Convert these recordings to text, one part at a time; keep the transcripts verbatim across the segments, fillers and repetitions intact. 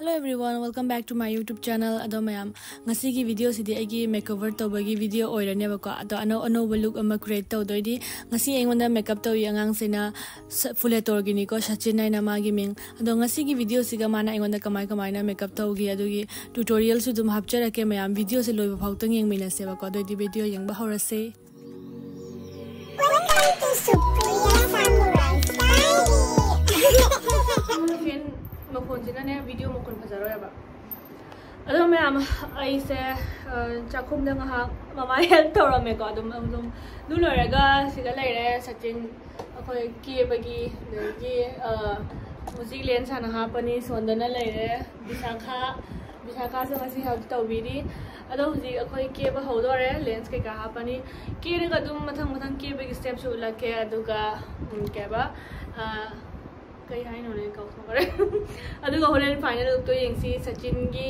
Hello everyone, welcome back to my YouTube channel. ꯑꯗꯣ ꯃꯌꯥꯝ, ꯉꯁꯤꯒꯤ video ꯁꯤꯗꯤ ꯑꯩꯒꯤ makeover ꯇꯧꯕꯒꯤ video ꯑꯣꯏꯔꯅꯦꯕꯀꯣ꯫ ꯑꯗꯣ ꯑꯅꯧ ꯑꯅꯧꯕ look ꯑꯃ create ꯇꯧꯗꯣꯏꯅꯤ꯫ ꯉꯁꯤ ꯑꯩꯉꯣꯟꯗ makeup ꯇꯧꯏ ꯑꯉꯥꯡꯁꯤꯅ, ꯁ-, Full Hair Tour ꯒꯤꯅꯤꯀꯣ, ꯁꯆꯤꯟ ꯍꯥꯏꯅ ꯃꯥꯒꯤ ꯃꯤꯡ꯫ ꯑꯗꯣ ꯉꯁꯤꯒꯤ video ꯁꯤꯒ ꯃꯥꯅ ꯑꯩꯉꯣꯟꯗ ꯀꯃꯥꯏ ꯀꯃꯥꯏꯅ makeup ꯇꯧꯒꯦ ꯑꯗꯨꯒꯤ tutorial ꯁꯨ ꯑꯗꯨꯝ ꯍꯥꯞꯆꯔꯛꯀꯦ ꯃꯌꯥꯝ꯫ Video ꯁꯦ ꯂꯣꯏꯕ ꯐꯥꯎꯇꯪ ꯌꯦꯡꯃꯤꯟꯅꯁꯦꯕꯀꯣ꯫ ꯑꯗꯨꯑꯣꯏꯗꯤ video ꯌꯦꯡꯕ ꯍꯧꯔꯁꯦ꯫ Welcome to Supriya Samurai Style. Fan ꯃꯈꯣꯟꯁꯤꯅꯅꯦ video ꯃꯈꯣꯟ ꯐꯖꯔꯣꯏꯕ꯫ ꯑꯗꯣ ꯃꯌꯥꯝ, ꯑꯩꯁꯦ, ꯑ, ꯆꯥꯛꯈꯨꯝꯗ ꯉꯥꯏꯍꯥꯛ ꯃꯃꯥ help ꯇꯧꯔꯝꯃꯦꯀꯣ꯫ ꯑꯗꯨꯝ, ꯑꯗꯨꯝ ꯑꯗꯨ ꯂꯣꯏꯔꯒ ꯁꯤꯗ ꯂꯩꯔꯦ ꯁꯆꯤꯟ꯫ ꯑꯩꯈꯣꯏ ꯀꯦꯕꯒꯤ, ꯑꯗꯒꯤ, ꯑ, ꯍꯧꯖꯤꯛ lens ꯍꯥꯟꯅ ꯍꯥꯞꯄꯅꯤ꯫ ꯁꯣꯟꯗꯅ ꯂꯩꯔꯦ ꯕꯤꯁꯥꯈꯥ꯫ ꯕꯤꯁꯥꯈꯥꯁꯨ ꯉꯁꯤ help ꯇꯧꯕꯤꯔꯤ꯫ ꯑꯗꯣ ꯍꯧꯖꯤꯛ ꯑꯩꯈꯣꯏ ꯀꯦꯕ ꯍꯧꯗꯣꯔꯦ꯫ Lens ꯀꯩꯀꯥ ꯍꯥꯞꯄꯅꯤ꯫ ꯀꯦꯔꯒ ꯑꯗꯨꯝ ꯃꯊꯪ ꯃꯊꯪ ꯀꯦꯕꯒꯤ step ꯁꯨ ꯎꯠꯂꯛꯀꯦ꯫ ꯑꯗꯨꯒ, ꯎꯝ, ꯀꯩ ꯍꯥꯏꯕ, ꯑ, ꯀꯩ ꯍꯥꯏꯅꯣꯅꯦ, ꯀꯥꯎꯊꯣꯛꯈ꯭ꯔꯦ꯫ ꯑꯗꯨꯒ ꯍꯣꯔꯦꯟ final look ꯇꯣ ꯌꯦꯡꯁꯤ꯫ ꯁꯆꯤꯟꯒꯤ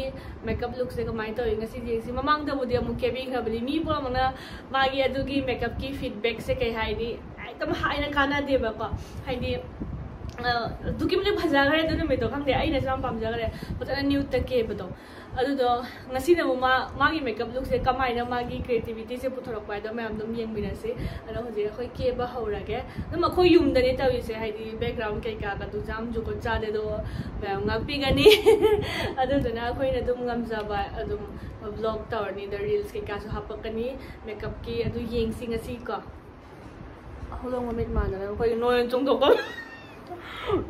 makeup look ꯁꯦ ꯀꯃꯥꯏꯅ ꯇꯧꯏ ꯉꯁꯤꯗꯤ ꯌꯦꯡꯁꯤ꯫ ꯃꯃꯥꯡꯗꯕꯨꯗꯤ ꯑꯃꯨꯛ ꯀꯦꯕꯤꯈ꯭ꯔꯕꯅꯤ꯫ ꯃꯤ ꯄꯨꯝꯅꯃꯛꯅ ꯃꯥꯒꯤ ꯑꯗꯨꯒꯤ makeup ꯀꯤ feedback ꯁꯦ, ꯀꯩ ꯍꯥꯏꯅꯤ, ꯍꯦꯛꯇ ꯍꯥꯏꯅ ꯀꯥꯟꯅꯗꯦꯕꯀꯣ꯫ ꯍꯥꯏꯗꯤ, ꯑ, ꯑꯗꯨꯛꯀꯤ ꯃꯇꯤꯛ ꯐꯖꯈ꯭ꯔꯦ ꯑꯗꯨ ꯅꯨꯃꯤꯠꯇꯣ꯫ ꯈꯪꯗꯦ, ꯑꯩꯅꯁꯨ ꯌꯥꯝ ꯄꯥꯝꯖꯈ꯭ꯔꯦ꯫ ꯐꯖꯅ nude ꯇ ꯀꯦꯕꯗꯣ꯫ ꯑꯗꯨꯗꯣ ꯉꯁꯤꯅ ꯑꯃꯨꯛ ꯃꯥ, ꯃꯥꯒꯤ makeup look ꯁꯦ ꯀꯃꯥꯏꯅ ꯃꯥꯒꯤ creativity ꯁꯦ ꯄꯨꯊꯣꯔꯛꯄ ꯍꯥꯏꯗꯣ ꯃꯌꯥꯝ ꯑꯗꯨꯝ ꯌꯦꯡꯃꯤꯟꯅꯁꯤ꯫ ꯑꯗꯣ ꯍꯧꯖꯤꯛ ꯑꯩꯈꯣꯏ ꯀꯦꯕ ꯍꯧꯔꯒꯦ꯫ ꯑꯗꯨꯝ ꯑꯩꯈꯣꯏ ꯌꯨꯝꯗꯅꯤ ꯇꯧꯔꯤꯁꯦ, ꯍꯥꯏꯗꯤ background ꯀꯩꯀꯥꯒꯗꯨꯁꯨ ꯌꯥꯝ ꯖꯨꯒꯣꯠ ꯆꯥꯗꯦ꯫ ꯑꯗꯣ ꯃꯌꯥꯝ ꯉꯥꯛꯄꯤꯒꯅꯤ꯫ ꯑꯗꯨꯗꯨꯅ ꯑꯩꯈꯣꯏꯅ ꯑꯗꯨꯝ ꯉꯝꯖꯕ ꯑꯗꯨꯝ vlog ꯇꯧꯔꯅꯤ꯫ ꯑꯗ reels ꯀꯩꯀꯥꯁꯨ ꯍꯥꯄꯛꯀꯅꯤ makeup ꯀꯤ꯫ ꯑꯗꯨ ꯌꯦꯡꯁꯤ ꯉꯁꯤ ꯀꯣ꯫ ꯍꯧꯗꯣꯡ ꯃꯃꯤꯠ ꯃꯥꯟꯗꯅ ꯑꯩꯈꯣꯏꯒꯤ ꯅꯣꯏ ꯑꯣꯏꯅ ꯆꯣꯡꯊꯣꯛꯄ,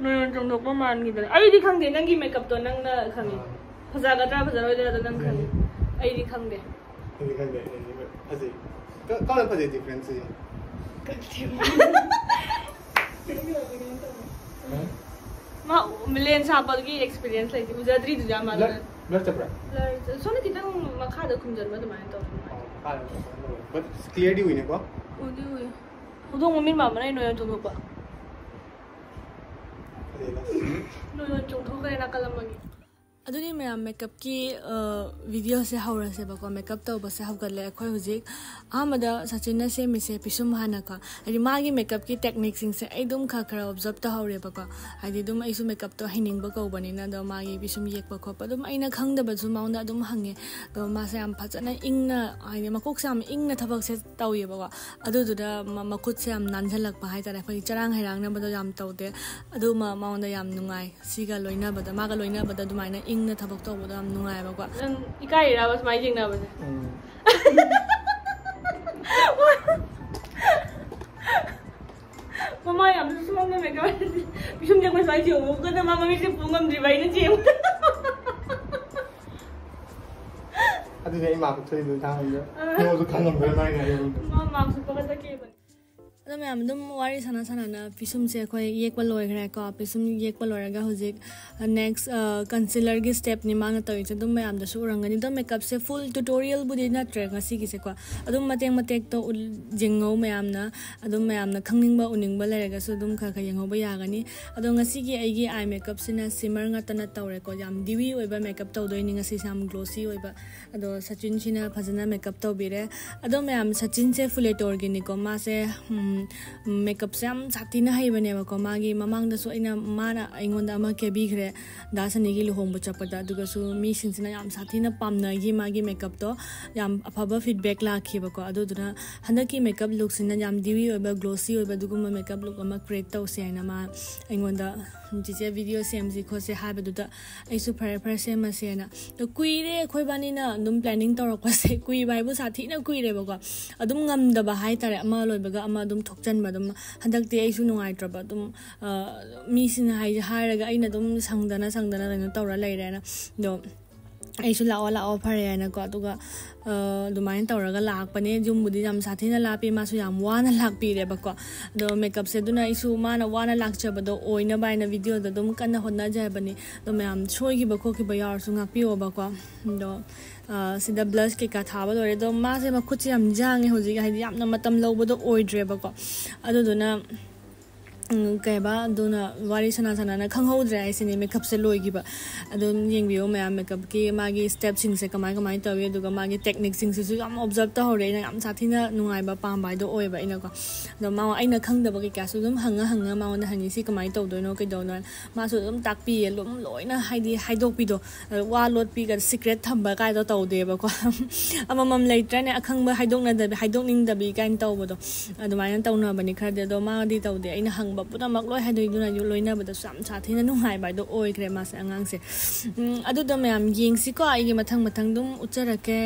ꯅꯣꯏ ꯑꯣꯏꯅ ꯆꯣꯡꯊꯣꯛꯄ ꯃꯥꯟꯈꯤꯗꯅ꯫ ꯑꯩꯗꯤ ꯈꯪꯗꯦ, ꯅꯪꯒꯤ makeup ꯇꯣ ꯅꯪꯅ ꯈꯪꯉꯤ꯫ ꯐꯖꯒꯗ꯭ꯔꯥ ꯐꯖꯔꯣꯏꯗ꯭ꯔꯥꯗꯣ ꯅꯪ ꯈꯪꯉꯤ꯫ ꯑꯩꯗꯤ ꯈꯪꯗꯦ꯫ ꯑꯩꯗꯤ ꯈꯪꯗꯦ, ꯑꯩꯗꯤ ꯐꯖꯩ꯫ ꯀ-, ꯀꯃꯥꯏꯅ ꯐꯖꯩ difference ꯁꯦ? ꯃꯥ lens ꯍꯥꯞꯄꯒꯤ experience ꯂꯩꯇꯦ, ꯎꯖꯗ꯭ꯔꯤꯗꯨꯁꯨ ꯌꯥꯝ ꯃꯥꯜꯂꯦ꯫ Blur, blur ꯆꯠꯄ꯭ꯔꯥ? Blur ꯆꯠ-, ꯁꯣꯝꯅ ꯈꯤꯇꯪ ꯃꯈꯥꯗ ꯈꯨꯝꯖꯤꯟꯕ ꯑꯗꯨꯃꯥꯏꯅ ꯇꯧꯕ꯫ ꯑꯣ, ꯃꯈꯥꯗ ꯈꯨꯝꯖꯤꯟꯕ꯫ But clear ꯗꯤ ꯎꯏꯅꯦꯀꯣ? ꯎꯗꯤ ꯎꯏ꯫ ꯍꯧꯗꯣꯡ ꯃꯃꯤꯠ ꯃꯥꯟꯕꯅ ꯑꯩ ꯅꯣꯏ ꯑꯣꯏꯅ ꯆꯣꯡꯊꯣꯛꯄ꯫ ꯐꯖꯩꯗ꯫ ꯅꯣꯏ ꯑꯣꯏꯅ ꯆꯣꯡꯊꯣꯛꯈ꯭ꯔꯦ ꯅꯥꯀꯜ ꯑꯃꯒꯤ꯫ ꯑꯗꯨꯗꯤ ꯃꯌꯥꯝ, ꯃꯦꯀꯞꯀꯤ ꯚꯤꯗꯤꯑꯣꯁꯦ ꯍꯧꯔꯁꯦꯕꯀꯣ꯫ ꯃꯦꯀꯞ ꯇꯧꯕꯁꯦ ꯍꯧꯒꯠꯂꯦ ꯑꯩꯈꯣꯏ ꯍꯧꯖꯤꯛ꯫ ꯑꯍꯥꯟꯕꯗ ꯁꯆꯤꯟꯅ ꯁꯦꯝꯃꯤꯁꯦ ꯄꯤꯁꯨꯝ ꯍꯥꯟꯅꯀꯣ, ꯍꯥꯏꯗꯤ ꯃꯥꯒꯤ ꯃꯦꯀꯞꯀꯤ ꯇꯦꯛꯅꯤꯛꯁꯤꯡꯁꯦ ꯑꯩ ꯑꯗꯨꯝ ꯈꯔ ꯈꯔ ꯑꯣꯕꯖꯔꯞ ꯇꯧꯍꯧꯔꯦꯕꯀꯣ꯫ ꯍꯥꯏꯗꯤ ꯑꯗꯨꯝ ꯑꯩꯁꯨ ꯃꯦꯀꯞꯇꯣ ꯍꯩꯅꯤꯡꯕ ꯀꯧꯕꯅꯤꯅ, ꯑꯗꯣ ꯃꯥꯒꯤ ꯄꯤꯁꯨꯝ ꯌꯦꯛꯄ ꯈꯣꯠꯄ ꯑꯗꯨꯝ ꯑꯩꯅ ꯈꯪꯗꯕꯁꯨ ꯃꯉꯣꯟꯗ ꯑꯗꯨꯝ ꯍꯪꯉꯦ꯫ ꯑꯗꯣ ꯃꯥꯁꯦ ꯌꯥꯝ ꯐꯖꯅ ꯏꯪꯅ, ꯍꯥꯏꯗꯤ ꯃꯀꯣꯛꯁꯦ ꯌꯥꯝ ꯏꯪꯅ ꯊꯕꯛꯁꯦ ꯇꯧꯋꯦꯕꯀꯣ꯫ ꯑꯗꯨꯗꯨꯗ ꯃ-, ꯃꯈꯨꯠꯁꯦ ꯌꯥꯝ ꯅꯥꯟꯁꯤꯜꯂꯛꯄ ꯍꯥꯏꯇꯥꯔꯦ꯫ ꯑꯩꯈꯣꯏꯒꯤ ꯆꯔꯥꯡ ꯍꯩꯔꯥꯡꯅꯕꯗꯣ ꯌꯥꯝ ꯇꯧꯗꯦ꯫ ꯑꯗꯨꯃ ꯃꯉꯣꯟꯗ ꯌꯥꯝ ꯅꯨꯡꯉꯥꯏ꯫ ꯁꯤꯒ ꯂꯣꯏꯅꯕꯗ, ꯃꯥꯒ ꯂꯣꯏꯅꯕꯗ ꯑꯗꯨꯃꯥꯏꯅ ꯏꯪꯅ ꯊꯕꯛ ꯇꯧꯕꯗꯣ ꯌꯥꯝ ꯅꯨꯡꯉꯥꯏꯕꯀꯣ꯫ ꯅꯪ ꯏꯀꯥꯏꯔꯤꯔꯕ ꯁꯨꯃꯥꯏꯅ ꯌꯦꯡꯅꯕꯁꯦ? ꯎꯝ꯫ ꯃꯃꯥ ꯌꯥꯝ ꯁꯨꯃꯝꯅ ꯃꯦꯀꯞ꯫ ꯄꯤꯁꯨꯝ ꯆꯪꯕ ꯁꯨꯃꯥꯏꯅ ꯆꯦꯡꯉꯨ ꯀꯗ ꯃꯥ ꯃꯃꯤꯠꯁꯦ ꯄꯨ ꯉꯝꯗ꯭ꯔꯤꯕ ꯑꯩꯅ ꯆꯦꯡꯉꯨ꯫ ꯑꯗꯨꯅꯦ ꯑꯩ ꯃꯥ ꯄꯨꯊꯣꯛꯏꯗꯣ ꯏꯊꯥꯡꯗ꯫ ꯅꯉꯣꯟꯁꯨ ꯈꯪꯉꯝꯗ꯭ꯔꯦ ꯃꯥꯏ ꯉꯥꯏꯔꯝꯗꯣ꯫ ꯃꯥ ꯃꯥꯛꯁ ꯎꯞꯄꯒ ꯆꯠꯈꯤꯕꯅꯦ꯫ ꯑꯗꯣ ꯃꯌꯥꯝ ꯑꯗꯨꯝ ꯋꯥꯔꯤ ꯁꯥꯟꯅ ꯁꯥꯟꯅꯅ ꯄꯤꯁꯨꯝꯁꯦ ꯑꯩꯈꯣꯏ ꯌꯦꯛꯄ ꯂꯣꯏꯈ꯭ꯔꯦꯀꯣ꯫ ꯄꯤꯁꯨꯝ ꯌꯦꯛꯄ ꯂꯣꯏꯔꯒ ꯍꯧꯖꯤꯛ ꯅꯦꯛꯁ ꯀꯟꯁꯤꯂꯔꯒꯤ ꯁ꯭ꯇꯦꯞꯅꯤ ꯃꯥꯅ ꯇꯧꯔꯤꯁꯦ꯫ ꯑꯗꯨꯝ ꯃꯌꯥꯝꯗꯁꯨ ꯎꯔꯝꯒꯅꯤ꯫ ꯑꯗꯣ ꯃꯦꯀꯞꯁꯦ ꯐꯨꯜ ꯇ꯭ꯌꯨꯇꯣꯔꯤꯌꯦꯜꯕꯨꯗꯤ ꯅꯠꯇ꯭ꯔꯦ ꯉꯁꯤꯒꯤꯁꯦꯀꯣ꯫ ꯑꯗꯨꯝ ꯃꯇꯦꯛ ꯃꯇꯦꯛꯇꯣ ꯎꯠ-, ꯌꯦꯡꯉꯧ ꯃꯌꯥꯝꯅ꯫ ꯑꯗꯨꯝ ꯃꯌꯥꯝꯅ ꯈꯪꯅꯤꯡꯕ ꯎꯅꯤꯡꯕ ꯂꯩꯔꯒꯁꯨ ꯑꯗꯨꯝ ꯈꯔ ꯈꯔ ꯌꯦꯡꯍꯧꯕ ꯌꯥꯒꯅꯤ꯫ ꯑꯗꯣ ꯉꯁꯤꯒꯤ ꯑꯩꯒꯤ ꯑꯥꯏ ꯃꯦꯀꯞꯁꯤꯅ ꯁꯤꯃꯔ ꯉꯥꯛꯇꯅ ꯇꯧꯔꯦꯀꯣ꯫ ꯌꯥꯝ ꯗ꯭ꯌꯨꯋꯤ ꯑꯣꯏꯕ ꯃꯦꯀꯞ ꯇꯧꯗꯣꯏꯅꯤ ꯉꯁꯤꯁꯦ, ꯌꯥꯝ ꯒ꯭ꯂꯣꯁꯤ ꯑꯣꯏꯕ꯫ ꯑꯗꯣ ꯁꯆꯤꯟꯁꯤꯅ ꯐꯖꯅ ꯃꯦꯀꯞ ꯇꯧꯕꯤꯔꯦ꯫ ꯑꯗꯣ ꯃꯌꯥꯝ, ꯁꯆꯤꯟꯁꯦ ꯐꯨꯂꯦꯇꯣꯔꯒꯤꯅꯤꯀꯣ꯫ ꯃꯥꯁꯦ, ꯎꯝ, ꯃꯦꯀꯞꯁꯦ ꯌꯥꯝ ꯁꯥꯊꯤꯅ ꯍꯩꯕꯅꯦꯕꯀꯣ꯫ ꯃꯥꯒꯤ ꯃꯃꯥꯡꯗꯁꯨ ꯑꯩꯅ, ꯃꯥꯅ ꯑꯩꯉꯣꯟꯗ ꯑꯃ ꯀꯦꯕꯤꯈ꯭ꯔꯦ ꯗꯥ ꯁꯅꯤꯒꯤ ꯂꯨꯍꯣꯡꯕ ꯆꯠꯄꯗ꯫ ꯑꯗꯨꯒꯁꯨ ꯃꯤꯁꯤꯡꯁꯤꯅ ꯌꯥꯝ ꯁꯥꯊꯤꯅ ꯄꯥꯝꯅꯈꯤ ꯃꯥꯒꯤ ꯃꯦꯀꯞꯇꯣ꯫ ꯌꯥꯝ ꯑꯐꯕ ꯐꯤꯗꯕꯦꯛ ꯂꯥꯛꯈꯤꯕꯀꯣ꯫ ꯑꯗꯨꯗꯨꯅ ꯍꯟꯗꯛꯀꯤ ꯃꯦꯀꯞ ꯂꯨꯛꯁꯤꯅ ꯌꯥꯝ ꯗ꯭ꯌꯨꯋꯤ ꯑꯣꯏꯕ, ꯒ꯭ꯂꯣꯁꯤ ꯑꯣꯏꯕ ꯑꯗꯨꯒꯨꯝꯕ ꯃꯦꯀꯞ ꯂꯨꯛ ꯑꯃ ꯀ꯭ꯔꯤꯌꯦꯠ ꯇꯧꯁꯦ ꯍꯥꯏꯅ ꯃꯥ ꯑꯩꯉꯣꯟꯗ, "ꯆꯤꯆꯦ, ꯚꯤꯗꯤꯑꯣ ꯁꯦꯝꯁꯤ ꯈꯣꯠꯁꯤ" ꯍꯥꯏꯕꯗꯨꯗ ꯑꯩꯁꯨ "ꯐꯔꯦ, ꯐꯔꯦ, ꯁꯦꯝꯃꯁꯦꯅ"꯫ ꯑꯗꯣ ꯀꯨꯏꯔꯦ ꯑꯩꯈꯣꯏꯕꯥꯅꯤꯅ ꯑꯗꯨꯝ ꯄ꯭ꯂꯥꯅꯤꯡ ꯇꯧꯔꯛꯄꯁꯦ, ꯀꯨꯏꯕ ꯍꯥꯏꯕꯨ ꯁꯥꯊꯤꯅ ꯀꯨꯏꯔꯦꯕꯀꯣ꯫ ꯑꯗꯨꯝ ꯉꯝꯗꯕ ꯍꯥꯏꯇꯥꯔꯦ, ꯑꯃ ꯂꯣꯏꯕꯒ ꯑꯃ ꯑꯗꯨꯝ ꯊꯣꯛꯆꯟꯕ꯫ ꯑꯗꯨꯝ ꯍꯟꯗꯛꯇꯤ ꯑꯩꯁꯨ ꯅꯨꯡꯉꯥꯏꯇ꯭ꯔꯕ, ꯑꯗꯨꯝ, ꯑ, ꯃꯤꯁꯤꯡꯅ ꯍꯥꯏꯁꯦ ꯍꯥꯏꯔꯒ ꯑꯩꯅ ꯑꯗꯨꯝ ꯁꯪꯗꯅ ꯁꯪꯗꯅ ꯀꯩꯅꯣ ꯇꯧꯔ ꯂꯩꯔꯦꯅ꯫ ꯑꯗꯣ ꯑꯩꯁꯨ "ꯂꯥꯛꯑꯣ, ꯂꯥꯛꯑꯣ, ꯐꯔꯦ" ꯍꯥꯏꯅꯀꯣ꯫ ꯑꯗꯨꯒ, ꯑ, ꯑꯗꯨꯃꯥꯏꯅ ꯇꯧꯔꯒ ꯂꯥꯛꯄꯅꯦ꯫ ꯌꯨꯝꯕꯨꯗꯤ ꯌꯥꯝ ꯁꯥꯊꯤꯅ ꯂꯥꯞꯄꯤ, ꯃꯥꯁꯨ ꯌꯥꯝ ꯋꯥꯅ ꯂꯥꯛꯄꯤꯔꯦꯕꯀꯣ꯫ ꯑꯗꯣ ꯃꯦꯀꯞꯁꯦ ꯑꯗꯨꯅ ꯑꯩꯁꯨ ꯃꯥꯅ ꯋꯥꯅ ꯂꯥꯛꯆꯕꯗꯣ ꯑꯣꯏꯅꯕ ꯍꯥꯏꯅ ꯚꯤꯗꯤꯑꯣꯗ ꯑꯗꯨꯝ ꯀꯟꯅ ꯍꯣꯠꯅꯖꯕꯅꯤ꯫ ꯑꯗꯣ ꯃꯌꯥꯝ ꯁꯣꯏꯈꯤꯕ ꯈꯣꯠꯈꯤꯕ ꯌꯥꯎꯔꯁꯨ ꯉꯥꯛꯄꯤꯌꯣꯕꯀꯣ꯫ ꯑꯗꯣ, ꯑ, ꯁꯤꯗ ꯕ꯭ꯂꯁ ꯀꯩꯀꯥ ꯊꯥꯕ ꯂꯣꯏꯔꯦ꯫ ꯑꯗꯣ ꯃꯥꯁꯦ ꯃꯈꯨꯠꯁꯦ ꯌꯥꯝ ꯌꯥꯡꯉꯦ ꯍꯧꯖꯤꯛ, ꯍꯥꯏꯗꯤ ꯌꯥꯝꯅ ꯃꯇꯝ ꯂꯧꯕꯗꯣ ꯑꯣꯏꯗ꯭ꯔꯦꯕꯀꯣ꯫ ꯑꯗꯨꯗꯨꯅ ꯎꯝ, ꯀꯩ ꯍꯥꯏꯕ, ꯑꯗꯨꯅ ꯋꯥꯔꯤ ꯁꯥꯟꯅ ꯁꯥꯟꯅꯅ ꯈꯪꯍꯧꯗ꯭ꯔꯦ ꯍꯥꯏꯁꯤꯅꯦ ꯃꯦꯀꯞꯁꯦ ꯂꯣꯏꯈꯤꯕ꯫ ꯑꯗꯨꯝ ꯌꯦꯡꯕꯤꯌꯨ ꯃꯌꯥꯝ, ꯃꯦꯀꯞꯀꯤ ꯃꯥꯒꯤ ꯁ꯭ꯇꯦꯞꯁꯤꯡꯁꯦ ꯀꯃꯥꯏ ꯀꯃꯥꯏꯅ ꯇꯧꯏ, ꯑꯗꯨꯒ ꯃꯥꯒꯤ ꯇꯦꯛꯅꯤꯛꯁꯤꯡꯁꯤꯁꯨ ꯌꯥꯝ ꯑꯣꯕꯖꯔꯞ ꯇꯧꯍꯧꯔꯦ ꯑꯩꯅ꯫ ꯌꯥꯝ ꯁꯥꯊꯤꯅ ꯅꯨꯡꯉꯥꯏꯕ, ꯄꯥꯝꯕ ꯍꯥꯏꯗꯣ ꯑꯣꯏꯌꯦꯕ ꯑꯩꯅꯀꯣ꯫ ꯑꯗꯣ ꯃꯥ, ꯑꯩꯅ ꯈꯪꯗꯕ ꯀꯩꯀꯥꯁꯨ ꯑꯗꯨꯝ ꯍꯪꯉ ꯍꯪꯉ ꯃꯉꯣꯟꯗ ꯍꯪꯉꯤ, "ꯁꯤ ꯀꯃꯥꯏꯅ ꯇꯧꯗꯣꯏꯅꯣ, ꯀꯩꯗꯧꯅꯣ?" ꯃꯥꯁꯨ ꯑꯗꯨꯝ ꯇꯥꯛꯄꯤꯌꯦ, ꯑꯗꯨꯝ ꯂꯣꯏꯅ, ꯍꯥꯏꯗꯤ, ꯍꯥꯏꯗꯣꯛꯄꯤꯗꯣ, ꯋꯥ ꯂꯣꯠꯄꯤꯒ ꯁꯤꯀ꯭ꯔꯦꯠ ꯊꯝꯕ ꯀꯥꯏꯗꯣ ꯇꯧꯗꯦꯕꯀꯣ꯫ ꯑꯃꯃꯝ ꯂꯩꯇ꯭ꯔꯅꯦ, ꯑꯈꯪꯕ ꯍꯥꯏꯗꯣꯛꯅꯗꯕꯤ, ꯍꯥꯏꯗꯣꯛꯅꯤꯡꯗꯕꯤ ꯀꯥꯏꯅ ꯇꯧꯕꯗꯣ, ꯑꯗꯨꯃꯥꯏꯅ ꯇꯧꯅꯕꯅꯤ ꯈꯔꯗꯤ꯫ ꯑꯗꯣ ꯃꯥꯗꯤ ꯇꯧꯗꯦ, ꯑꯩꯅ ꯍꯪꯕ ꯄꯨꯝꯅꯃꯛ ꯂꯣꯏ ꯍꯥꯏꯗꯣꯛꯏꯗꯨꯅ ꯂꯣꯏꯅꯕꯗꯁꯨ ꯌꯥꯝ ꯁꯥꯊꯤꯅ ꯅꯨꯡꯉꯥꯏꯕ ꯍꯥꯏꯗꯣ ꯑꯣꯏꯈ꯭ꯔꯦ ꯃꯥꯁꯦ, ꯑꯉꯥꯡꯁꯦ꯫ ꯎꯝ, ꯑꯗꯨꯗꯣ ꯃꯌꯥꯝ ꯌꯦꯡꯁꯤꯀꯣ, ꯑꯩꯒꯤ ꯃꯊꯪ ꯃꯊꯪ ꯑꯗꯨꯝ ꯎꯠꯆꯔꯛꯀꯦ꯫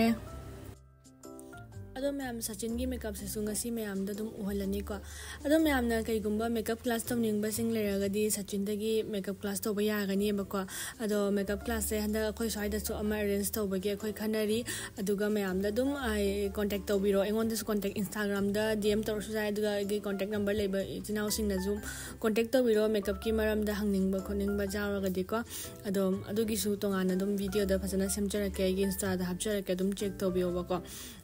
ꯑꯗꯣ ꯃꯌꯥꯝ, ꯁꯆꯤꯟꯒꯤ ꯃꯦꯀꯞꯁꯤꯁꯨ ꯉꯁꯤ ꯃꯌꯥꯝꯗ ꯑꯗꯨꯝ ꯎꯍꯜꯂꯅꯤꯀꯣ꯫ ꯑꯗꯣ ꯃꯌꯥꯝꯅ ꯀꯩꯒꯨꯝꯕ ꯃꯦꯀꯞ ꯀ꯭ꯂꯥꯁ ꯇꯧꯅꯤꯡꯕꯁꯤꯡ ꯂꯩꯔꯒꯗꯤ ꯁꯆꯤꯟꯗꯒꯤ ꯃꯦꯀꯞ ꯀ꯭ꯂꯥꯁ ꯇꯧꯕ ꯌꯥꯒꯅꯤꯕꯀꯣ꯫ ꯑꯗꯣ ꯃꯦꯀꯞ ꯀ꯭ꯂꯥꯁꯁꯦ ꯍꯟꯗꯛ ꯑꯩꯈꯣꯏ ꯁ꯭ꯋꯥꯏꯗꯁꯨ ꯑꯃ ꯑꯦꯔꯦꯟꯖ ꯇꯧꯕꯒꯤ ꯑꯩꯈꯣꯏ ꯈꯟꯅꯔꯤ꯫ ꯑꯗꯨꯒ ꯃꯌꯥꯝꯗ ꯑꯗꯨꯝ, ꯑꯩ, ꯀꯣꯟꯇꯦꯛ ꯇꯧꯕꯤꯔꯣ꯫ ꯑꯩꯉꯣꯟꯗꯁꯨ ꯀꯣꯟꯇꯦꯛ, Instagram-ꯗ DM ꯇꯧꯔꯁꯨ ꯌꯥꯏ, ꯑꯗꯨꯒ ꯑꯩꯒꯤ ꯀꯣꯟꯇꯦꯛ ꯅꯝꯕꯔ ꯂꯩꯕ ꯏꯆꯤꯟ ꯏꯅꯥꯎꯁꯤꯡꯅꯁꯨ ꯀꯣꯟꯇꯦꯛ ꯇꯧꯕꯤꯔꯣ, ꯃꯦꯀꯞꯀꯤ ꯃꯔꯝꯗ ꯍꯪꯅꯤꯡꯕ ꯈꯣꯠꯅꯤꯡꯕ ꯌꯥꯎꯔꯒꯗꯤꯀꯣ꯫ ꯑꯗꯣ ꯑꯗꯨꯒꯤꯁꯨ ꯇꯣꯉꯥꯟꯅ ꯑꯗꯨꯝ ꯚꯤꯗꯤꯑꯣꯗ ꯐꯖꯅ ꯁꯦꯝꯖꯔꯛꯀꯦ, ꯑꯩꯒꯤ Insta-ꯗ ꯍꯥꯞꯆꯔꯛꯀꯦ, ꯑꯗꯨꯝ ꯆꯦꯛ ꯇꯧꯕꯤꯌꯣꯕꯀꯣ꯫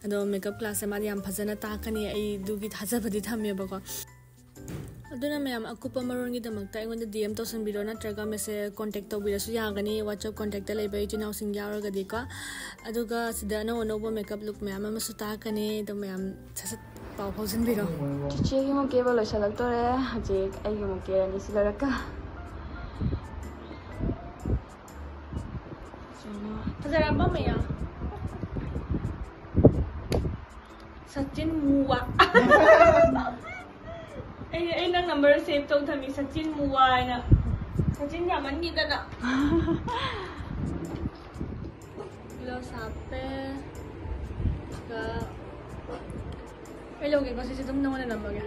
ꯑꯗꯣ ꯃꯦꯀꯞ ꯀ꯭ꯂꯥꯁꯁꯦ ꯃꯥꯗꯤ ꯌꯥꯝ ꯐꯖꯅ ꯇꯥꯛꯀꯅꯤ, ꯑꯩ ꯑꯗꯨꯒꯤ ꯊꯥꯖꯕꯗꯤ ꯊꯝꯃꯦꯕꯀꯣ꯫ ꯑꯗꯨꯅ ꯃꯌꯥꯝ, ꯑꯀꯨꯞꯄ ꯃꯔꯣꯟꯒꯤꯗꯃꯛꯇ ꯑꯩꯉꯣꯟꯗ DM ꯇꯧꯁꯟꯕꯤꯔꯣ, ꯅꯠꯇ꯭ꯔꯒ ꯃꯦꯁꯦ ꯀꯣꯟꯇꯦꯛ ꯇꯧꯕꯤꯔꯁꯨ ꯌꯥꯒꯅꯤ, WhatsApp ꯀꯣꯟꯇꯦꯛꯇ ꯂꯩꯕ ꯏꯆꯤꯟ ꯏꯅꯥꯎꯁꯤꯡ ꯌꯥꯎꯔꯒꯗꯤꯀꯣ꯫ ꯑꯗꯨꯒ ꯁꯤꯗ ꯑꯅꯧ ꯑꯅꯧꯕ ꯃꯦꯀꯞ ꯂꯨꯛ ꯃꯌꯥꯝ ꯑꯃꯁꯨ ꯇꯥꯛꯀꯅꯤ꯫ ꯑꯗꯣ ꯃꯌꯥꯝ, ꯁꯠ ꯁꯠ ꯄꯥꯎ ꯐꯥꯎꯖꯟꯕꯤꯔꯣ꯫ ꯆꯤꯆꯦꯒꯤ ꯑꯃꯨꯛ ꯀꯦꯕ ꯂꯣꯏꯁꯤꯜꯂꯛꯇꯣꯔꯦ꯫ ꯍꯧꯖꯤꯛ ꯑꯩꯒꯤ ꯑꯃꯨꯛ ꯀꯦꯔꯅꯤ ꯁꯤ ꯂꯣꯏꯔꯒ꯫ ꯐꯖꯔꯕ ꯃꯌꯥꯝ? ꯁꯆꯤꯟ ꯃꯨꯋꯥ꯫ ꯑꯩ, ꯑꯩ ꯅꯪ ꯅꯝꯕꯔ ꯁꯦꯚ ꯇꯧ ꯊꯝꯃꯤ, ꯁꯆꯤꯟ ꯃꯨꯋꯥ ꯍꯥꯏꯅ꯫ ꯁꯆꯤꯟ ꯌꯥꯝꯃꯟꯈꯤꯗꯅ꯫ ꯒ꯭ꯂꯣꯁ ꯍꯥꯞꯄꯦ꯫ ꯑꯗꯨꯒ ꯑꯩ ꯂꯧꯒꯦꯀꯣ, ꯁꯤꯁꯦ ꯑꯗꯨꯝ ꯅꯉꯣꯟꯗ ꯅꯝꯃꯒꯦ꯫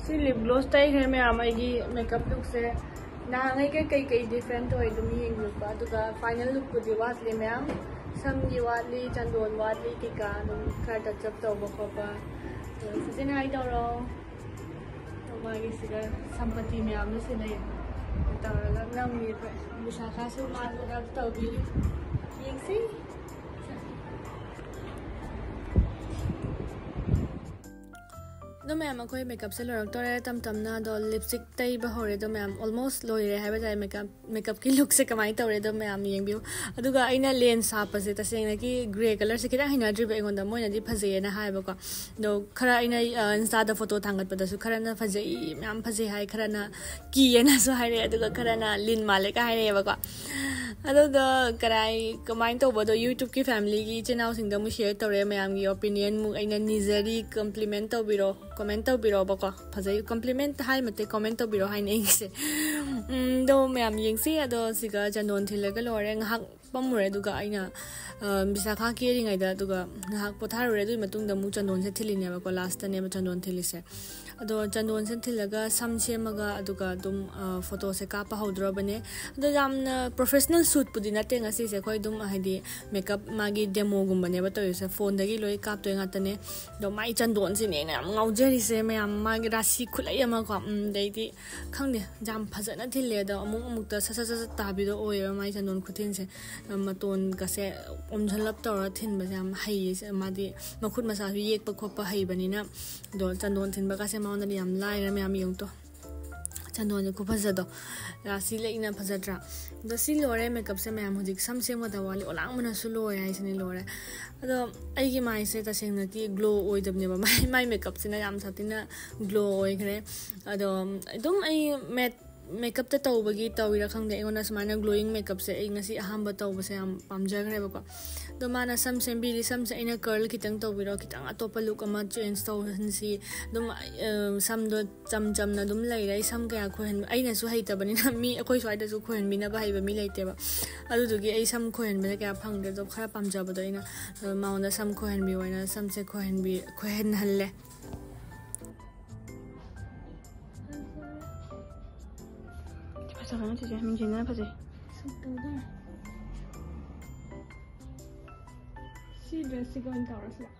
ꯁꯤ ꯂꯤꯞ ꯒ꯭ꯂꯣꯁ ꯇꯩꯈ꯭ꯔꯦ ꯃꯌꯥꯝ꯫ ꯑꯩꯒꯤ ꯃꯦꯀꯞ ꯂꯨꯛꯁꯦ ꯅꯍꯥꯟꯉꯩꯒ ꯀꯩꯀꯩ ꯗꯤꯐ꯭ꯔꯦꯟ ꯑꯣꯏ ꯑꯗꯨꯝ ꯌꯦꯡꯕꯤꯌꯨꯀꯣ꯫ ꯑꯗꯨꯒ ꯐꯥꯏꯅꯦꯜ ꯂꯨꯛꯄꯨꯗꯤ ꯋꯥꯠꯂꯤ ꯃꯌꯥꯝ, ꯁꯝꯒꯤ ꯋꯥꯠꯂꯤ, ꯆꯟꯗꯣꯟ ꯋꯥꯠꯂꯤ, ꯀꯩꯀꯥ ꯑꯗꯨꯝ ꯈꯔ ꯇꯆꯞ ꯇꯧꯕ ꯈꯣꯠꯄ꯫ ꯑꯗꯣ ꯐꯖꯅ ꯍꯥꯏ ꯇꯧꯔꯣ꯫ ꯑꯗꯣ ꯃꯥꯒꯤꯁꯤꯒ ꯁꯝꯄꯇꯤ ꯃꯌꯥꯝꯗꯣ ꯁꯤꯗꯩ ꯇꯧꯔꯒ ꯅꯝꯃꯤ ꯑꯩꯈꯣꯏ꯫ ꯕꯤꯁꯥꯈꯥꯁꯨ ꯃꯥꯁꯨ ꯍꯦꯜꯞ ꯇꯧꯕꯤꯔꯤ꯫ ꯌꯦꯡꯁꯤ꯫ ꯑꯗꯣ ꯃꯌꯥꯝ, ꯑꯩꯈꯣꯏ ꯃꯦꯀꯞꯁꯦ ꯂꯣꯏꯔꯛꯇꯣꯔꯦ ꯇꯞ ꯇꯞꯅ꯫ ꯑꯗꯣ ꯂꯤꯞꯁꯇꯤꯛ ꯇꯩꯕ ꯍꯧꯔꯦ꯫ ꯑꯗꯣ ꯃꯌꯥꯝ, ꯑꯣꯜꯃꯣꯁ ꯂꯣꯏꯔꯦ ꯍꯥꯏꯕ ꯇꯥꯔꯦ ꯃꯦꯀꯞ꯫ ꯃꯦꯀꯞꯀꯤ ꯂꯨꯛꯁꯦ ꯀꯃꯥꯏꯅ ꯇꯧꯔꯦ ꯑꯗꯣ ꯃꯌꯥꯝ ꯌꯦꯡꯕꯤꯌꯨ꯫ ꯑꯗꯨꯒ ꯑꯩꯅ ꯂꯦꯟꯁ ꯍꯥꯞꯄꯁꯦ ꯇꯁꯦꯡꯅꯒꯤ ꯒ꯭ꯔꯦ ꯀꯂꯔꯁꯦ ꯈꯤꯇꯪ ꯍꯩꯅꯗ꯭ꯔꯤꯕ ꯑꯩꯉꯣꯟꯗ꯫ ꯃꯣꯏꯅꯗꯤ ꯐꯖꯩꯌꯦꯅ ꯍꯥꯏꯌꯦꯕꯀꯣ꯫ ꯑꯗꯣ ꯈꯔ ꯑꯩꯅ, ꯑ, ꯏꯟꯁꯇꯥꯗ ꯐꯣꯇꯣ ꯊꯥꯡꯒꯠꯄꯗꯁꯨ ꯈꯔꯅ ꯐꯖꯩ, ꯃꯌꯥꯝ ꯐꯖꯩ ꯍꯥꯏ, ꯈꯔꯅ ꯀꯤꯌꯦꯅꯁꯨ ꯍꯥꯏꯔꯛꯑꯦ, ꯑꯗꯨꯒ ꯈꯔꯅ ꯂꯤꯟ ꯃꯥꯜꯂꯦꯒ ꯍꯥꯏꯔꯛꯑꯦꯕꯀꯣ꯫ ꯑꯗꯨꯗꯣ ꯀꯔꯥꯏ, ꯀꯃꯥꯏꯅ ꯇꯧꯕꯗꯣ YouTubeꯀꯤ ꯐꯦꯃꯤꯂꯤꯒꯤ ꯏꯆꯤꯜ ꯏꯅꯥꯎꯁꯤꯡꯗ ꯑꯃꯨꯛ ꯁꯤꯌꯔ ꯇꯧꯔꯦ꯫ ꯃꯌꯥꯝꯒꯤ ꯑꯣꯄꯤꯅꯤꯌꯟꯃꯨꯛ ꯑꯩꯅ ꯅꯤꯖꯔꯤ꯫ ꯀꯝꯄ꯭ꯂꯤꯃꯦꯟ ꯇꯧꯕꯤꯔꯣ, ꯀꯣꯃꯦꯟ ꯇꯧꯕꯤꯔꯣꯕꯀꯣ꯫ ꯐꯖꯩ, ꯀꯝꯄ꯭ꯂꯤꯃꯦꯟ ꯍꯥꯏ ꯅꯠꯇꯦ, ꯀꯣꯃꯦꯟ ꯇꯧꯕꯤꯔꯣ ꯍꯥꯏꯅ ꯑꯩꯒꯤꯁꯦ꯫ ꯎꯝ, ꯑꯗꯣ ꯃꯌꯥꯝ ꯌꯦꯡꯁꯤ꯫ ꯑꯗꯣ ꯁꯤꯒ ꯆꯟꯗꯣꯟ ꯊꯤꯜꯂꯒ ꯂꯣꯏꯔꯦ꯫ ꯉꯥꯏꯍꯥꯛ ꯄꯝꯃꯨꯔꯦ, ꯑꯗꯨꯒ ꯑꯩꯅ, ꯑ, ꯕꯤꯁꯥꯈꯥ ꯀꯦꯔꯤꯉꯩꯗ, ꯑꯗꯨꯒ ꯉꯥꯏꯍꯥꯛ ꯄꯣꯊꯥꯔꯨꯔꯦ꯫ ꯑꯗꯨꯒꯤ ꯃꯇꯨꯡꯗ ꯑꯃꯨꯛ ꯆꯟꯗꯣꯟꯁꯦ ꯊꯤꯜꯂꯤꯅꯦꯕꯀꯣ, ꯂꯥꯁꯇꯅꯦꯕ ꯆꯟꯗꯣꯟ ꯊꯤꯜꯂꯤꯁꯦ꯫ ꯑꯗꯣ ꯆꯟꯗꯣꯟꯁꯦ ꯊꯤꯜꯂꯒ ꯁꯝ ꯁꯦꯝꯃꯒ, ꯑꯗꯨꯒ ꯑꯗꯨꯝ, ꯑ, ꯐꯣꯇꯣꯁꯦ ꯀꯥꯞꯄ ꯍꯧꯗ꯭ꯔꯕꯅꯦ꯫ ꯑꯗꯣ ꯌꯥꯝꯅ ꯄ꯭ꯔꯣꯐꯦꯁꯅꯦꯜ ꯁꯨꯠꯄꯨꯗꯤ ꯅꯠꯇꯦ ꯉꯁꯤꯁꯦ, ꯑꯩꯈꯣꯏ ꯑꯗꯨꯝ ꯍꯥꯏꯗꯤ ꯃꯦꯀꯞ ꯃꯥꯒꯤ ꯗꯦꯃꯣꯒꯨꯝꯕꯅꯦꯕ ꯇꯧꯔꯤꯁꯦ, ꯐꯣꯟꯗꯒꯤ ꯂꯣꯏ ꯀꯥꯞꯇꯣꯏ ꯉꯥꯛꯇꯅꯦ꯫ ꯑꯗꯣ ꯃꯥꯏ ꯆꯟꯗꯣꯟꯁꯤꯅꯦ ꯑꯩꯅ ꯌꯥꯝ ꯉꯥꯎꯖꯔꯤꯁꯦ ꯃꯌꯥꯝ, ꯃꯥꯒꯤ ꯔꯥꯁꯤ ꯈꯨꯠꯂꯩ ꯑꯃꯀꯣ꯫ ꯎꯝ, ꯑꯗꯩꯗꯤ ꯈꯪꯗꯦ, ꯌꯥꯝ ꯐꯖꯅ ꯊꯤꯜꯂꯦ꯫ ꯑꯗꯣ ꯑꯃꯨꯛ ꯑꯃꯨꯛꯇ ꯁꯠ ꯁꯠ ꯁꯠ ꯁꯠ ꯇꯥꯕꯤꯗꯣ ꯑꯣꯏꯌꯦꯕ ꯃꯥꯏ ꯆꯟꯗꯣꯟ ꯈꯨꯊꯤꯟꯁꯦ꯫ ꯃꯇꯣꯟꯒꯁꯦ ꯑꯣꯝꯁꯤꯜꯂꯞ ꯇꯧꯔꯒ ꯊꯤꯟꯕꯁꯦ ꯌꯥꯝ ꯍꯩꯌꯦ ꯃꯥꯗꯤ꯫ ꯃꯈꯨꯠ ꯃꯁꯥꯁꯨ ꯌꯦꯛꯄ ꯈꯣꯠꯄ ꯍꯩꯕꯅꯤꯅ꯫ ꯑꯗꯣ ꯆꯟꯗꯣꯟ ꯊꯤꯟꯕꯒꯁꯦ ꯃꯉꯣꯟꯗꯗꯤ ꯌꯥꯝ ꯂꯥꯏꯔꯦ꯫ ꯃꯌꯥꯝ ꯌꯦꯡꯉꯨ ꯇꯣ, ꯆꯟꯗꯣꯟꯁꯦ ꯈꯨꯐꯖꯗꯣ꯫ ꯔꯥꯁꯤ ꯂꯩꯅ ꯐꯖꯗ꯭ꯔꯥ? ꯑꯗꯣ ꯁꯤ ꯂꯣꯏꯔꯦ ꯃꯦꯀꯞꯁꯦ ꯃꯌꯥꯝ꯫ ꯍꯧꯖꯤꯛ ꯁꯝ ꯁꯦꯝꯒꯗꯕ ꯋꯥꯠꯂꯤ꯫ ꯑꯣꯂꯥꯡꯕꯅꯁꯨ ꯂꯣꯏꯔꯦ ꯍꯥꯏꯁꯤꯅꯤ, ꯂꯣꯏꯔꯦ꯫ ꯑꯗꯣ ꯑꯩꯒꯤ ꯃꯥꯏꯁꯦ ꯇꯁꯦꯡꯅꯗꯤ ꯒ꯭ꯂꯣ ꯑꯣꯏꯗꯕꯅꯦꯕ꯫ ꯃꯥꯏ, ꯃꯥꯏ ꯃꯦꯀꯞꯁꯤꯅ ꯌꯥꯝ ꯁꯥꯊꯤꯅ ꯒ꯭ꯂꯣ ꯑꯣꯏꯈ꯭ꯔꯦ꯫ ꯑꯗꯣ ꯑꯗꯨꯝ ꯑꯩ ꯃꯦꯠ ꯃꯦꯀꯞꯇ ꯇꯧꯕꯒꯤ ꯇꯧꯔꯤꯔꯥ ꯈꯪꯗꯦ, ꯑꯩꯉꯣꯟꯗ ꯁꯨꯃꯥꯏꯅ ꯒ꯭ꯂꯣꯌꯤꯡ ꯃꯦꯀꯞꯁꯦ ꯑꯩ ꯉꯁꯤ ꯑꯍꯥꯟꯕ ꯇꯧꯕꯁꯦ ꯌꯥꯝ ꯄꯥꯝꯖꯈ꯭ꯔꯦꯕꯀꯣ꯫ ꯑꯗꯣ ꯃꯥꯅ ꯁꯝ ꯁꯦꯝꯕꯤꯔꯤ꯫ ꯁꯝꯁꯦ ꯑꯩꯅ ꯀꯔꯜ ꯈꯤꯇꯪ ꯇꯧꯕꯤꯔꯣ, ꯈꯤꯇꯪ ꯑꯇꯣꯞꯄ ꯂꯨꯛ ꯑꯃ ꯆꯦꯟꯖ ꯇꯧꯍꯟꯁꯤ꯫ ꯑꯗꯨꯝ, ꯑ, ꯁꯝꯗꯣ ꯆꯝ ꯆꯝꯅ ꯑꯗꯨꯝ ꯂꯩꯔꯦ꯫ ꯑꯩ ꯁꯝ ꯀꯌꯥ ꯈꯣꯏꯍꯟ-, ꯑꯩꯅꯁꯨ ꯍꯩꯇꯕꯅꯤꯅ ꯃꯤ ꯑꯩꯈꯣꯏ ꯁ꯭ꯋꯥꯏꯗꯁꯨ ꯈꯣꯏꯍꯟꯕꯤꯅꯕ ꯍꯩꯕ ꯃꯤ ꯂꯩꯇꯦꯕ꯫ ꯑꯗꯨꯗꯨꯒꯤ ꯑꯩ ꯁꯝ ꯈꯣꯏꯍꯟꯕꯗ ꯀꯌꯥ ꯐꯪꯗ꯭ꯔꯦ꯫ ꯑꯗꯣ ꯈꯔ ꯄꯥꯝꯖꯕꯗꯣ ꯑꯩꯅ, ꯑ, ꯃꯉꯣꯟꯗ ꯁꯝ ꯈꯣꯏꯍꯟꯕꯤꯌꯣ ꯍꯥꯏꯅ ꯁꯝꯁꯦ ꯈꯣꯏꯍꯟꯕꯤ-, ꯈꯣꯏꯍꯟꯍꯜꯂꯦ꯫ ꯐꯖꯕꯅ ꯆꯤꯆꯦ, ꯃꯤꯡꯁꯦꯜꯅ ꯐꯖꯩ꯫ ꯁꯨꯠ ꯇꯧꯗꯣꯔꯦ꯫ ꯁꯤ ꯗ꯭ꯔꯦꯁꯁꯤꯒ ꯑꯣꯏꯅ ꯇꯧꯔꯁꯤꯔ?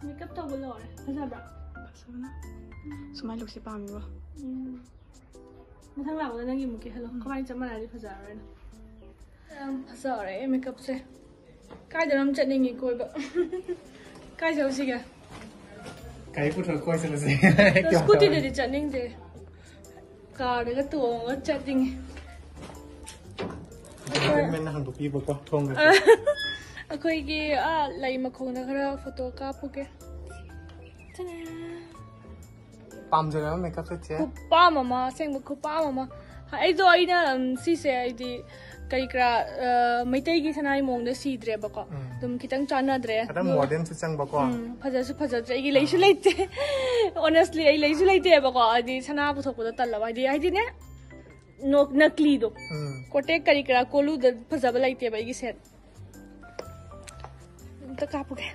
ꯃꯦꯀꯞ ꯇꯧꯕ ꯂꯣꯏꯔꯦ꯫ ꯐꯖꯕ꯭ꯔꯥ? ꯐꯖꯕꯅ꯫ ꯁꯨꯃꯥꯏꯅ ꯂꯨꯛꯁꯦ ꯄꯥꯝꯃꯤꯕꯣ? ꯎꯝ꯫ ꯃꯊꯪ ꯂꯥꯛꯄꯗ ꯅꯪꯒꯤ ꯑꯃꯨꯛ ꯀꯦꯍꯜꯂꯣ꯫ ꯎꯝ꯫ ꯀꯃꯥꯏꯅ ꯆꯞ ꯃꯥꯟꯅꯔꯗꯤ ꯐꯖꯔꯔꯣꯏꯅ꯫ ꯌꯥꯝ ꯐꯖꯔꯦ ꯃꯦꯀꯞꯁꯦ꯫ ꯀꯥꯏꯗꯅꯣ ꯑꯃ ꯆꯠꯅꯤꯡꯉꯤ ꯀꯣꯏꯕ꯫ ꯀꯥꯏ ꯆꯧꯁꯤꯒꯦ? ꯀꯩ ꯄꯨꯊꯣꯛ ꯀꯣꯏ ꯆꯠꯂꯁꯦ꯫ ꯁ꯭ꯀꯨꯇꯤꯗꯗꯤ ꯆꯠꯅꯤꯡꯗꯦ꯫ ꯀꯥꯔꯗꯒ ꯇꯣꯡꯉꯒ ꯆꯠꯅꯤꯡꯉꯤ꯫ ꯒꯦꯟꯇꯜꯃꯦꯟꯅ ꯍꯥꯡꯗꯣꯛꯄꯤꯕꯀꯣ ꯊꯣꯡꯒ꯫ ꯑꯩꯈꯣꯏꯒꯤ ꯑꯥ ꯂꯩ ꯃꯈꯣꯡꯗ ꯈꯔ ꯐꯣꯇꯣ ꯀꯥꯞꯄꯨꯒꯦ꯫ ꯇꯅꯥ! ꯄꯥꯝꯖꯔꯕ ꯃꯦꯀꯞꯁꯦ ꯆꯦ? ꯈꯨꯄꯥꯝ ꯑꯃ, ꯑꯁꯦꯡꯕ ꯈꯨꯄꯥꯝ ꯑꯃ꯫ ꯑꯩꯗꯣ ꯑꯩꯅ ꯎꯝ, ꯁꯤꯁꯦ ꯑꯩꯗꯤ ꯀꯔꯤ ꯀꯔꯥ ꯑ, ꯃꯩꯇꯩꯒꯤ ꯁꯅꯥꯒꯤ ꯃꯑꯣꯡꯗ ꯁꯤꯗ꯭ꯔꯦꯕꯀꯣ꯫ ꯎꯝ꯫ ꯑꯗꯨꯝ ꯈꯤꯇꯪ ꯆꯥꯟꯅꯗ꯭ꯔꯦ꯫ ꯈꯤꯇꯪ ꯑꯗꯣ- ꯃꯣꯗꯔꯟꯁꯨ ꯆꯪꯕꯀꯣ꯫ ꯎꯝ, ꯐꯖꯁꯨ ꯐꯖꯗ꯭ꯔꯦ꯫ ꯑꯩꯒꯤ ꯂꯩꯁꯨ ꯂꯩꯇꯦ꯫ ꯑꯣꯅꯦꯁꯂꯤ ꯑꯩ ꯂꯩꯁꯨ ꯂꯩꯇꯦꯕꯀꯣ꯫ ꯍꯥꯏꯗꯤ ꯁꯅꯥ ꯄꯨꯊꯣꯛꯄꯗꯣ ꯇꯜꯂꯕ꯫ ꯍꯥꯏꯗꯤ ꯍꯥꯏꯗꯤꯅꯦ, ꯅꯣꯛ ꯅꯀꯂꯤꯗꯣ꯫ ꯎꯝ꯫ ꯀꯣꯇꯦꯛ ꯀꯔꯤ ꯀꯔꯥ ꯀꯣꯂꯨꯗ ꯐꯖꯕ ꯂꯩꯇꯦꯕ ꯑꯩꯒꯤ ꯁꯦꯠ꯫ ꯑꯝꯇ ꯀꯥꯞꯄꯨꯒꯦ꯫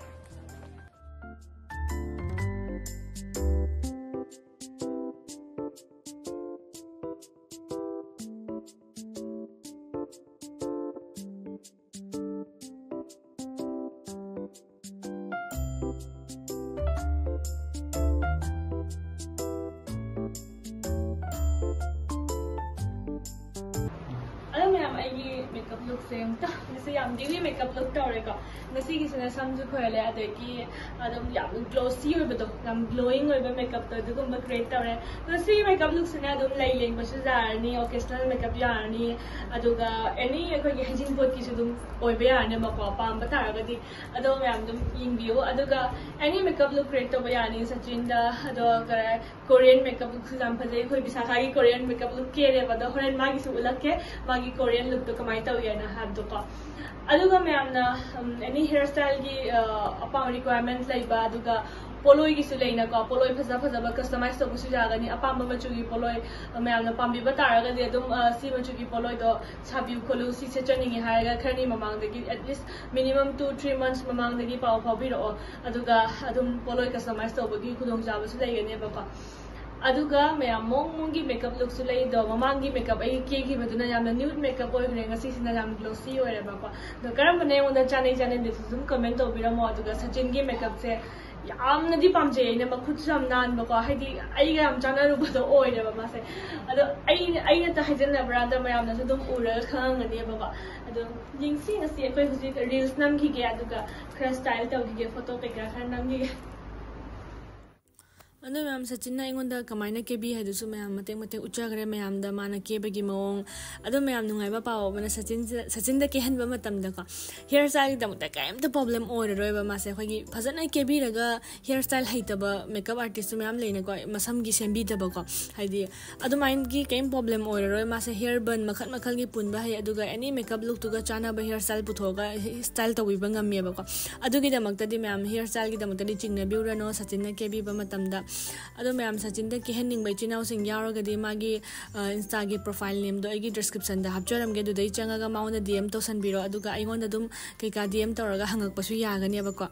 ꯑꯗꯣ ꯃꯌꯥꯝ, ꯑꯩꯒꯤ ꯃꯦꯀꯞ ꯂꯨꯛꯁꯦ ꯑꯝꯇ, ꯉꯁꯤ ꯌꯥꯝ ꯗꯤꯂꯤ ꯃꯦꯀꯞ ꯂꯨꯛ ꯇꯧꯔꯦꯀꯣ꯫ ꯉꯁꯤꯒꯤꯁꯤꯅ ꯁꯝꯁꯨ ꯈꯣꯏꯍꯜꯂꯦ, ꯑꯗꯒꯤ ꯑꯗꯨꯝ ꯌꯥꯝ ꯒ꯭ꯂꯣꯁꯤ ꯑꯣꯏꯕꯗꯣ, ꯌꯥꯝ ꯒ꯭ꯂꯣꯋꯤꯡ ꯑꯣꯏꯕ ꯃꯦꯀꯞꯇꯣ ꯑꯗꯨꯒꯨꯝꯕ ꯀ꯭ꯔꯤꯌꯦꯠ ꯇꯧꯔꯦ꯫ ꯑꯗꯣ ꯁꯤ ꯃꯦꯀꯞ ꯂꯨꯛꯁꯤꯅ ꯑꯗꯨꯝ ꯂꯩ ꯂꯦꯡꯕꯁꯨ ꯌꯥꯔꯅꯤ, ꯑꯣꯀꯦꯁꯅꯦꯜ ꯃꯦꯀꯞ ꯌꯥꯔꯅꯤ, ꯑꯗꯨꯒ ꯑꯦꯅꯤ ꯑꯩꯈꯣꯏꯒꯤ ꯍꯩꯖꯤꯡꯄꯣꯠꯀꯤꯁꯨ ꯑꯗꯨꯝ ꯑꯣꯏꯕ ꯌꯥꯔꯅꯦꯕꯀꯣ, ꯄꯥꯝꯕ ꯇꯥꯔꯒꯗꯤ꯫ ꯑꯗꯣ ꯃꯌꯥꯝ ꯑꯗꯨꯝ ꯌꯦꯡꯕꯤꯌꯨ꯫ ꯑꯗꯨꯒ ꯑꯦꯅꯤ ꯃꯦꯀꯞ ꯂꯨꯛ ꯀ꯭ꯔꯤꯌꯦꯠ ꯇꯧꯕ ꯌꯥꯅꯤ ꯁꯆꯤꯟꯗ꯫ ꯑꯗꯣ ꯀꯔꯤ, ꯀꯣꯔꯤꯌꯟ ꯃꯦꯀꯞ ꯂꯨꯛꯁꯨ ꯌꯥꯝ ꯐꯖꯩ꯫ ꯑꯩꯈꯣꯏ ꯕꯤꯁꯥꯈꯥꯒꯤ ꯀꯣꯔꯤꯌꯟ ꯃꯦꯀꯞ ꯂꯨꯛ ꯀꯦꯔꯦꯕ, ꯑꯗꯣ ꯍꯣꯔꯦꯟ ꯃꯥꯒꯤꯁꯨ ꯎꯠꯂꯛꯀꯦ, ꯃꯥꯒꯤ ꯀꯣꯔꯤꯌꯟ ꯂꯨꯛꯇꯣ ꯀꯃꯥꯏꯅ ꯇꯧꯏ ꯍꯥꯏꯅ ꯍꯥꯏꯕꯗꯣꯀꯣ꯫ ꯑꯗꯨꯒ ꯃꯌꯥꯝꯅ ꯑꯦꯅꯤ ꯍꯤꯌꯔ ꯁ꯭ꯇꯥꯏꯜꯒꯤ ꯑꯄꯥꯝꯕ ꯔꯤꯀ꯭ꯋꯥꯏꯔꯃꯦꯟꯠ ꯂꯩꯕ, ꯑꯗꯨꯒ ꯄꯣꯠꯂꯣꯏꯒꯤꯁꯨ ꯂꯩꯅꯀꯣ, ꯄꯣꯠꯂꯣꯏ ꯐꯖ ꯐꯖꯕ ꯀꯁꯇꯃꯥꯏꯁ ꯇꯧꯕꯁꯨ ꯌꯥꯒꯅꯤ꯫ ꯑꯄꯥꯝꯕ ꯃꯆꯨꯒꯤ ꯄꯣꯠꯂꯣꯏ ꯃꯌꯥꯝꯅ ꯄꯥꯝꯕꯤꯕ ꯇꯥꯔꯒꯗꯤ ꯑꯗꯨꯝ ꯁꯤ ꯃꯆꯨꯒꯤ ꯄꯣꯠꯂꯣꯏꯗꯣ ꯁꯥꯕꯤꯌꯨ ꯈꯣꯠꯂꯨ, ꯁꯤ ꯁꯦꯠꯆꯅꯤꯡꯉꯤ ꯍꯥꯏꯔꯒ ꯈꯔꯅꯤ ꯃꯃꯥꯡꯗꯒꯤ, at least minimum two three months ꯃꯃꯥꯡꯗꯒꯤ ꯄꯥꯎ ꯐꯥꯎꯕꯤꯔꯛꯑꯣ꯫ ꯑꯗꯨꯒ ꯑꯗꯨꯝ ꯄꯣꯠꯂꯣꯏ ꯀꯁꯇꯃꯥꯏꯁ ꯇꯧꯕꯒꯤ ꯈꯨꯗꯣꯡꯆꯥꯕꯁꯨ ꯂꯩꯒꯅꯦꯕꯀꯣ꯫ ꯑꯗꯨꯒ ꯃꯌꯥꯝ ꯃꯑꯣꯡ ꯃꯑꯣꯡꯒꯤ ꯃꯦꯀꯞ ꯂꯨꯛꯁꯨ ꯂꯩ꯫ ꯑꯗꯣ ꯃꯃꯥꯡꯒꯤ ꯃꯦꯀꯞ ꯑꯩ ꯀꯦꯈꯤꯕꯗꯨꯅ ꯌꯥꯝꯅ ꯅ꯭ꯌꯨꯠ ꯃꯦꯀꯞ ꯑꯣꯏꯈ꯭ꯔꯦ, ꯉꯁꯤꯁꯤꯅ ꯌꯥꯝ ꯒ꯭ꯂꯣꯁꯤ ꯑꯣꯏꯔꯦꯕꯀꯣ꯫ ꯑꯗꯣ ꯀꯔꯝꯕꯅ ꯑꯩꯉꯣꯟꯗ ꯆꯥꯅꯩ ꯆꯥꯅꯗꯦꯁꯨ ꯑꯗꯨꯝ ꯀꯃꯦꯟ ꯇꯧꯕꯤꯔꯝꯃꯣ꯫ ꯑꯗꯨꯒ ꯁꯆꯤꯟꯒꯤ ꯃꯦꯀꯞꯁꯦ ꯌꯥꯝꯅꯗꯤ ꯄꯥꯝꯖꯩ꯫ ꯑꯩꯅ ꯃꯈꯨꯠꯁꯨ ꯌꯥꯝ ꯅꯥꯟꯕꯀꯣ, ꯍꯥꯏꯗꯤ ꯑꯩꯒ ꯌꯥꯝ ꯆꯥꯟꯅꯔꯨꯕꯗꯣ ꯑꯣꯏꯔꯦꯕ ꯃꯥꯁꯦ꯫ ꯑꯗꯣ ꯑꯩ ꯑꯩꯅꯇ ꯍꯥꯏꯖꯟꯅꯕ꯭ꯔꯥ, ꯑꯗ ꯃꯌꯥꯝꯅꯁꯨ ꯑꯗꯨꯝ ꯎꯔꯒ ꯈꯪꯉꯝꯒꯅꯦꯕꯀꯣ꯫ ꯑꯗꯣ ꯌꯦꯡꯁꯤ, ꯉꯁꯤ ꯑꯩꯈꯣꯏ ꯍꯧꯖꯤꯛ reels ꯅꯝꯈꯤꯒꯦ, ꯑꯗꯨꯒ ꯈꯔ style ꯇꯧꯈꯤꯒꯦ, photo ꯀꯩꯀꯥ ꯈꯔ ꯅꯝꯈꯤꯒꯦ꯫ ꯑꯗꯣ ꯃꯌꯥꯝ, ꯁꯆꯤꯟꯅ ꯑꯩꯉꯣꯟꯗ ꯀꯃꯥꯏꯅ ꯀꯦꯕꯤ ꯍꯥꯏꯗꯨꯁꯨ ꯃꯌꯥꯝ ꯃꯇꯦꯛ ꯃꯇꯦꯛ ꯎꯠꯆꯈ꯭ꯔꯦ ꯃꯌꯥꯝꯗ, ꯃꯥꯅ ꯀꯦꯕꯒꯤ ꯃꯑꯣꯡ꯫ ꯑꯗꯣ ꯃꯌꯥꯝ, ꯅꯨꯡꯉꯥꯏꯕ ꯄꯥꯎ ꯑꯃꯅ, ꯁꯆꯤꯟꯁꯤꯗ, ꯁꯆꯤꯟꯗ ꯀꯦꯍꯟꯕ ꯃꯇꯝꯗꯀꯣ, hair styleꯒꯤꯗꯃꯛꯇ ꯀꯔꯤꯝꯇ problem ꯑꯣꯏꯔꯔꯣꯏꯕ꯫ ꯃꯥꯁꯦ ꯑꯩꯈꯣꯏꯒꯤ ꯐꯖꯅ ꯀꯦꯕꯤꯔꯒ, hair style ꯍꯩꯇꯕ makeup artistꯁꯨ ꯃꯌꯥꯝ ꯂꯩꯅꯀꯣ, ꯃꯁꯝꯒꯤ ꯁꯦꯝꯕꯤꯗꯕꯀꯣ, ꯍꯥꯏꯗꯤ ꯑꯗꯨꯃꯥꯏꯅꯒꯤ ꯀꯔꯤꯝ problem ꯑꯣꯏꯔꯔꯣꯏ꯫ ꯃꯥꯁꯦ hair bun ꯃꯈꯜ ꯃꯈꯜꯒꯤ ꯄꯨꯟꯕ ꯍꯩ, ꯑꯗꯨꯒ any makeup lookꯇꯨꯒ ꯆꯥꯟꯅꯕ hair style ꯄꯨꯊꯣꯛꯑꯒ style ꯇꯧꯕꯤꯕ ꯉꯝꯃꯦꯕꯀꯣ꯫ ꯑꯗꯨꯒꯤꯗꯃꯛꯇꯗꯤ ꯃꯌꯥꯝ, hair styleꯒꯤꯗꯃꯛꯇꯗꯤ ꯆꯤꯡꯅꯕꯤꯔꯨꯔꯅꯣ ꯁꯆꯤꯟꯅ ꯀꯦꯕꯤꯕ ꯃꯇꯝꯗ꯫ ꯑꯗꯣ ꯃꯌꯥꯝ, ꯁꯆꯤꯟꯗ ꯀꯦꯍꯟꯅꯤꯡꯕ ꯏꯆꯤꯟ ꯏꯅꯥꯎꯁꯤꯡ ꯌꯥꯎꯔꯒꯗꯤ, ꯃꯥꯒꯤ Instaꯒꯤ profile nameꯗꯣ ꯑꯩꯒꯤ descriptionꯗ ꯍꯥꯞꯆꯔꯝꯒꯦ, ꯑꯗꯨꯗꯩ ꯆꯪꯉꯒ ꯃꯉꯣꯟꯗ DM ꯇꯧꯁꯟꯕꯤꯔꯣ, ꯑꯗꯨꯒ ꯑꯩꯉꯣꯟꯗ ꯑꯗꯨꯝ ꯀꯩꯀꯥ DM ꯇꯧꯔꯒ ꯍꯪꯉꯛꯄꯁꯨ ꯌꯥꯒꯅꯦꯕꯀꯣ꯫